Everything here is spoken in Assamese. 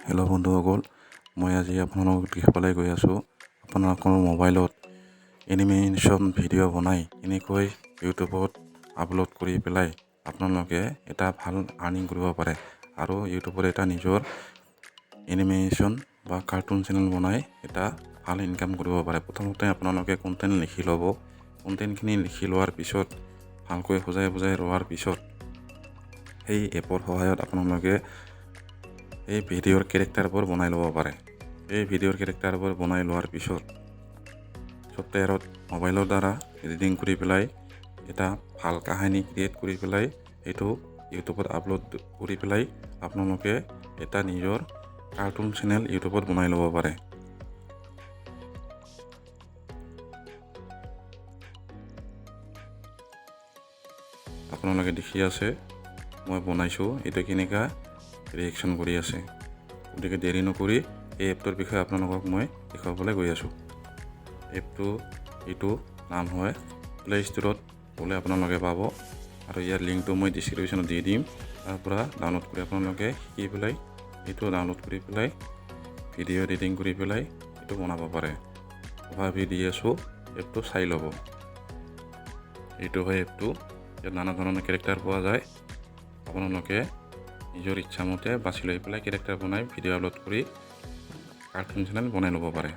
হেল্ল' বন্ধুসকল, মই আজি আপোনালোকক দেখুৱাবলৈ গৈ আছোঁ আপোনালোকৰ মোবাইলত এনিমেশ্যন ভিডিঅ' বনাই কেনেকৈ ইউটিউবত আপলোড কৰি পেলাই আপোনালোকে এটা ভাল আৰ্নিং কৰিব পাৰে আৰু ইউটিউবত এটা নিজৰ এনিমেশ্যন বা কাৰ্টুন চেনেল বনাই এটা ভাল ইনকাম কৰিব পাৰে। প্ৰথমতে আপোনালোকে কণ্টেণ্ট লিখি ল'ব। কণ্টেণ্টখিনি লিখি লোৱাৰ পিছত, ভালকৈ সজাই বুজাই লোৱাৰ পিছত, সেই এপৰ সহায়ত আপোনালোকে এই ভিডিঅ'ৰ কেৰেক্টাৰবোৰ বনাই ল'ব পাৰে। এই ভিডিঅ'ৰ কেৰেক্টাৰবোৰ বনাই লোৱাৰ পিছত ছফ্টৱেৰত মোবাইলৰ দ্বাৰা এডিটিং কৰি পেলাই এটা ভাল কাহিনী ক্ৰিয়েট কৰি পেলাই সেইটো ইউটিউবত আপলোড কৰি পেলাই আপোনালোকে এটা নিজৰ কাৰ্টুন চেনেল ইউটিউবত বনাই ল'ব পাৰে। আপোনালোকে দেখি আছে মই বনাইছোঁ, এইটো কেনেকুৱা ৰিয়েকশ্যন কৰি আছে। গতিকে দেৰি নকৰি এই এপটোৰ বিষয়ে আপোনালোকক মই দেখুৱাবলৈ গৈ আছোঁ। এপটো এইটো নাম হয়, প্লে ষ্ট'ৰত গ'লে আপোনালোকে পাব আৰু ইয়াৰ লিংকটো মই ডিছক্ৰিপশ্যনত দি দিম। তাৰ পৰা ডাউনলোড কৰি আপোনালোকে শিকি পেলাই এইটো ডাউনলোড কৰি পেলাই ভিডিঅ' এডিটিং কৰি পেলাই এইটো বনাব পাৰে। অভাৰভিউ দি আছোঁ, এপটো চাই ল'ব। এইটো হয় এপটো। ইয়াত নানা ধৰণৰ কেৰেক্টাৰ পোৱা যায়। আপোনালোকে নিজৰ ইচ্ছামতে বাছি লৈ পেলাই কেৰেক্টাৰ বনাই ভিডিঅ' আপলোড কৰি কাৰ্টুন চেনেল বনাই ল'ব পাৰে।